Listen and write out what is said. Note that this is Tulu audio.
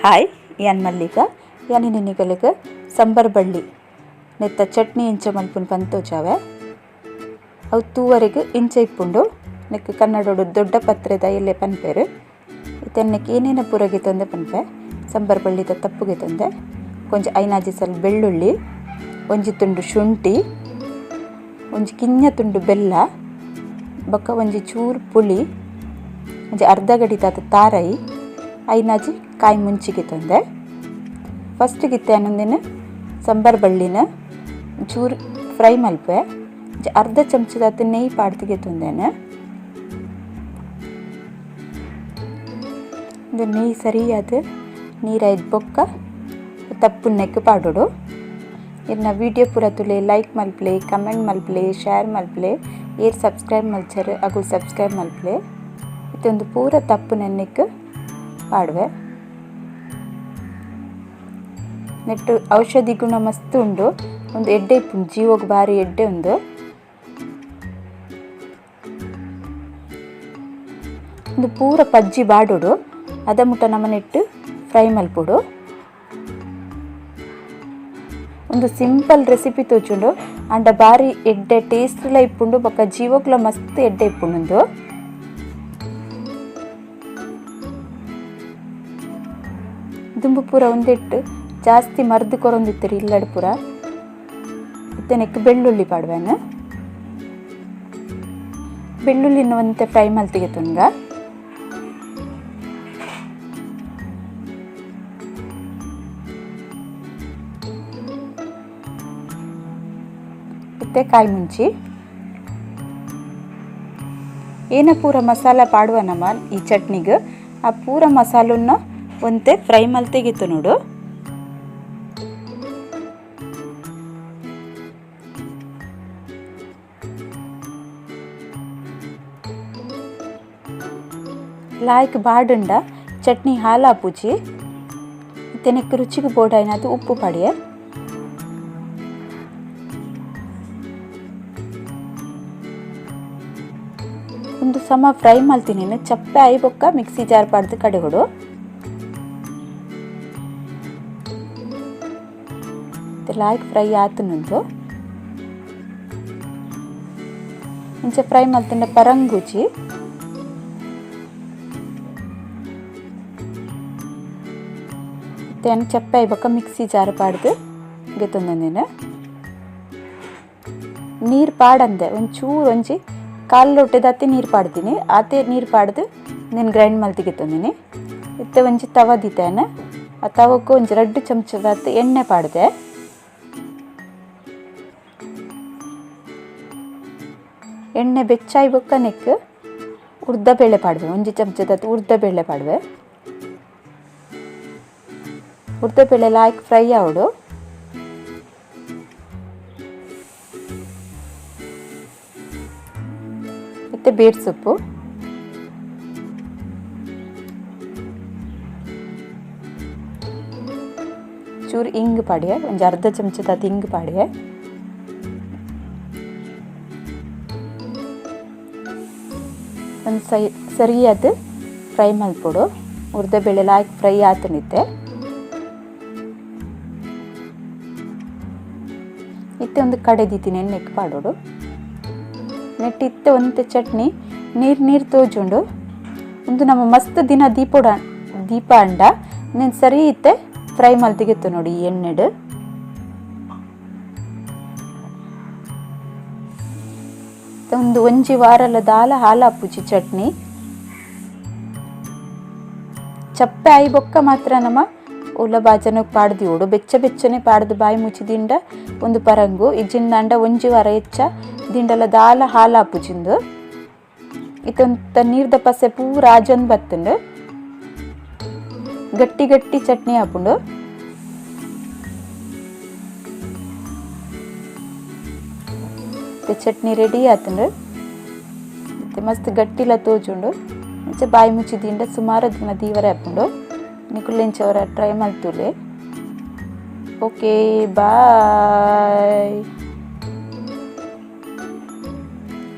ಹಾಯ್, ಯಾನ್ ಮಲ್ಲಿಕ. ಯಾನ್ ನಿನಿಗಲೆಗ್ ಸಂಬರ್ ಬಳ್ಳಿ ನೆತ್ತ ಚಟ್ನಿ ಇಂಚ ಮಲ್ಪುನ್ ಪಂತೋಜಾವೆ. ಅವು ತೂವರೆಗ್ ಇಂಚ ಇಪ್ಪುಂಡು. ನೆಕ್ ಕನ್ನಡೊಡು ದೊಡ್ಡ ಪತ್ರೆದ ಎಲ್ಲೆ ಪನ್ಪೆರ್. ಇತ್ತೆ ನೆಕ್ ಏನೇನ ಪೂರಗೆ ತೊಂದೆ ಪನ್ಪೆ. ಸಂಬರ್ ಬಳ್ಳಿದ ತಪ್ಪುಗೆ ತೊಂದೆ. ಕೊಂಚ ಐನಾಜಿ ಸಲ್ ಬೆಳ್ಳುಳ್ಳಿ, ಒಂಜಿ ತುಂಡು ಶುಂಠಿ, ಒಂಜಿ ಕಿഞ്ഞ ತುಂಡು ಬೆಲ್ಲ, ಬೊಕ್ಕ ಒಂಜಿ ಚೂರು ಪುಳಿ, ಒಂಜಿ ಅರ್ಧ ಗಡಿತಾತ ತಾರೈ, ಐನಾಜಿ ಕಾಯಿ ಮುಂಚಿಗೆ ತೊಂದೆ. ಫಸ್ಟ್ ಗಿತ್ತೆ ಅನ್ನೊಂದಿನ ಸಂಬರ್ ಬಳ್ಳಿನ ಚೂರು ಫ್ರೈ ಮಲ್ಪೆ. ಒಂಜಿ ಅರ್ಧ ಚಮಚದಾತ್ ನೆಯ್ ಪಾಡ್ದಿಗೆ ತೊಂದೆನ. ಇಂದು ನೆಯ್ ಸರಿಯಾದ ನೀರಾಯ್ದು ಬೊಕ್ಕ ತಪ್ಪುನೆಕ್ ಪಾಡೋಡು. ಇರ್ನ ವಿಡಿಯೋ ಪೂರ ತುಲೆ ಲೈಕ್ ಮಲ್ಪಲೆ, ಕಮೆಂಟ್ ಮಲ್ಪಲೆ, ಶೇರ್ ಮಲ್ಪಲೆ. ಏರ್ ಸಬ್ಸ್ಕ್ರೈಬ್ ಮಲ್ಚರ್ ಅಗುಲ್ ಸಬ್ಸ್ಕ್ರೈಬ್ ಮಲ್ಪಲೆ. ಇದೊಂದು ಪೂರ ತಪ್ಪು ನೆನ್ನೆಕ್ ಪಾಡುವೆ. ನೆಟ್ಟು ಔಷಧಿ ಗುಣ ಮಸ್ತ್ ಉಂಡು. ಒಂದು ಎಡ್ಡೆ ಇಪ್ಪುಂಡು, ಜೀವಗ್ ಬಾರಿ ಎಡ್ಡೆ ಉಂಡು. ಒಂದು ಪೂರ ಪಜ್ಜಿ ಬಾಡೋಡು. ಅದ ಮುಟ್ಟ ನಮ್ಮ ನೆಟ್ಟು ಫ್ರೈ ಮಲ್ಪೊಡು. ಒಂದು ಸಿಂಪಲ್ ರೆಸಿಪಿ ತೋಚುಂಡು. ಅಂಡ ಬಾರಿ ಎಡ್ಡೆ ಟೇಸ್ಟ್ ಲ ಇಪ್ಪುಂಡು, ಬೊಕ್ಕ ಜೀವಕ್ಲ ಮಸ್ತ್ ಎಡ್ಡೆ ಇಪ್ಪುಂಡು. ದುಂಬು ಪೂರ ಒಂದೆಟ್ಟು ಜಾಸ್ತಿ ಮರ್ದು ಕೊರೊಂದಿತ್ತರಿ ಇಲ್ಲಡ್ ಪೂರ. ಇತ್ತೆ ನೆಕ್ ಬೆಳ್ಳುಳ್ಳಿ ಪಾಡುವೆನ್. ಬೆಳ್ಳುಳ್ಳಿನ ಒಂತೆ ಫ್ರೈ ಮಲ್ತಿಗೆ ತುಂಗ. ಇತ್ತೆ ಕಾಯಿ ಮುಂಚಿ. ಏನ ಪೂರ ಮಸಾಲ ಪಾಡುವ ನಮ್ಮ ಈ ಚಟ್ನಿಗೆ, ಆ ಪೂರ ಮಸಾಲನ್ನ ಒಂತೆ ಫ್ರೈ ಮಲ್ತಿಗಿತ್ತು ನೋಡು. ಲಾಯ್ಕ್ ಬಾಡುಂಡ ಚಟ್ನಿ ಹಾಲಾಪುಜಿ. ಇತ್ತೆ ನೆಕ್ ರುಚಿಗೆ ಬೋಡಾಯಿನಾತ್ ಉಪ್ಪು ಪಾಡಿಯೆ. ಒಂದು ಸಮ ಫ್ರೈ ಮಲ್ತಿನಿ. ಚಪ್ಪೆ ಆಯಿ ಬೊಕ್ಕ ಮಿಕ್ಸಿ ಜಾರ್ ಪಾಡ್ದು ಕಡೆಗೊಡು. ಲಾಯ್ಕ್ ಫ್ರೈ ಆತುನುಂದು. ಇಂಚ ಫ್ರೈ ಮಲ್ತಿಂಡ ಪರಂಗುಜಿ. ಇತ್ತೆ ಚಪ್ಪೆ ಆಯಿ ಬೊಕ್ಕ ಮಿಕ್ಸಿ ಜಾರ್ ಪಾಡ್ದು ಗೆತ್ತೊಂದಿನ. ನೀರು ಪಾಡಂದೆ ಒಂಚೂರು ಒಂಜಿ ಕಾಲು ಲೋಟೆದಾತೆ ನೀರು ಪಾಡ್ತೀನಿ. ಆತೆ ನೀರು ಪಾಡ್ದು నేను ಗ್ರೈಂಡ್ ಮಲ್ತಿಗೆತ್ತೊಂದಿನಿ. ಇತ್ತೆ ಒಂಜಿ ತವ ದೀತೇನೆ. ಆ ತವಕ್ಕೆ ಒಂಜಿ ರಡ್ಡು ಚಮಚದಾತ್ ಎಣ್ಣೆ ಪಾಡ್ದೆ. ಎಣ್ಣೆ ಬೆಚ್ಚಾಯಿ ಬೊಕ್ಕ ನೆಕ್ ಉರ್ದ ಬೇಳೆ ಪಾಡುವೆ. ಒಂಜಿ ಚಮಚದಾತ್ ಉರ್ದ ಬೇಳೆ ಪಾಡುವೆ. ಉರ್ದ ಬೇಳೆ ಲಾಯ್ಕ್ ಫ್ರೈ ಆವಡು. ಇತ್ತೆ ಬೇರ್ ಸೊಪ್ಪು, ಚೂರು ಇಂಗ್ ಪಾಡಿಯೆ. ಒಂಜಿ ಅರ್ಧ ಚಮಚದಾತ್ ಇಂಗ್ ಪಾಡಿಯೆ. ಒಂದು ಸರಿಯಾದ ಫ್ರೈ ಮಲ್ಪೊಡು. ಉರ್ದ ಬೇಳೆ ಲಾಯ್ಕ್ ಫ್ರೈ ಆತನಿತ್ತೆ. ಇತ್ತೆ ಒಂದು ಕಡೆ ದೀತೀನಿ ಎಣ್ಣೆಕ್ ಪಾಡೋಡು. ನೆಟ್ ಇತ್ತೆ ಒಂತೆ ಚಟ್ನಿ ನೀರು ನೀರು ತೋಜುಂಡು. ಒಂದು ನಮ್ಮ ಮಸ್ತ್ ದಿನ ದೀಪೋಡ ದೀಪ ಅಂಡ ನೀನು ಸರಿ ಇತ್ತೆ ಫ್ರೈ ಮಲ್ತಿಗಿತ್ತು ನೋಡಿ ಈ ಎಣ್ಣೆಡು. ಒಂದು ಒಂಜಿ ವಾರಲ ದಾಲ ಹಾಲಾಪುಜಿ ಚಟ್ನಿ. ಚಪ್ಪೆ ಆಯಿ ಬೊಕ್ಕ ಮಾತ್ರ ನಮ್ಮ ಉಲ್ಲ ಬಾಜನಕ್ಕೆ ಪಾಡ್ದಿಯೋಡು. ಬೆಚ್ಚ ಬೆಚ್ಚನೆ ಪಾಡ್ದು ಬಾಯಿ ಮುಚ್ಚಿ ದಿಂಡ ಒಂದು ಪರಂಗು ಇಜ್ಜಿಂದಾಂಡ ಒಂಜಿ ವಾರ ಹೆಚ್ಚ ದಿಂಡಲ ದಾಲ ಹಾಲಾಪುಜಿಂದು. ಇತ್ತೊಂತ ನೀರ್ದ ಪಸೆ ಪೂರ ಆಜೊಂದು ಬತ್ತುಂಡು. ಗಟ್ಟಿ ಗಟ್ಟಿ ಚಟ್ನಿ ಆಪುಂಡು. ಚಟ್ನಿ ರೆಡಿ ಆತುಂಡು. ಇತ್ತೆ ಮಸ್ತ್ ಗಟ್ಟಿಲ ತೋಜುಂಡು. ಇಂಚ ಬಾಯಿ ಮುಚ್ಚಿ ದಿಂಡ ಸುಮಾರು ದಿನ ದೀವರೆ ಆಪುಂಡು. ನಿಕುಲು ಇಂಚ ಟ್ರೈ ಮಲ್ತುಲೆ. Okay, bye.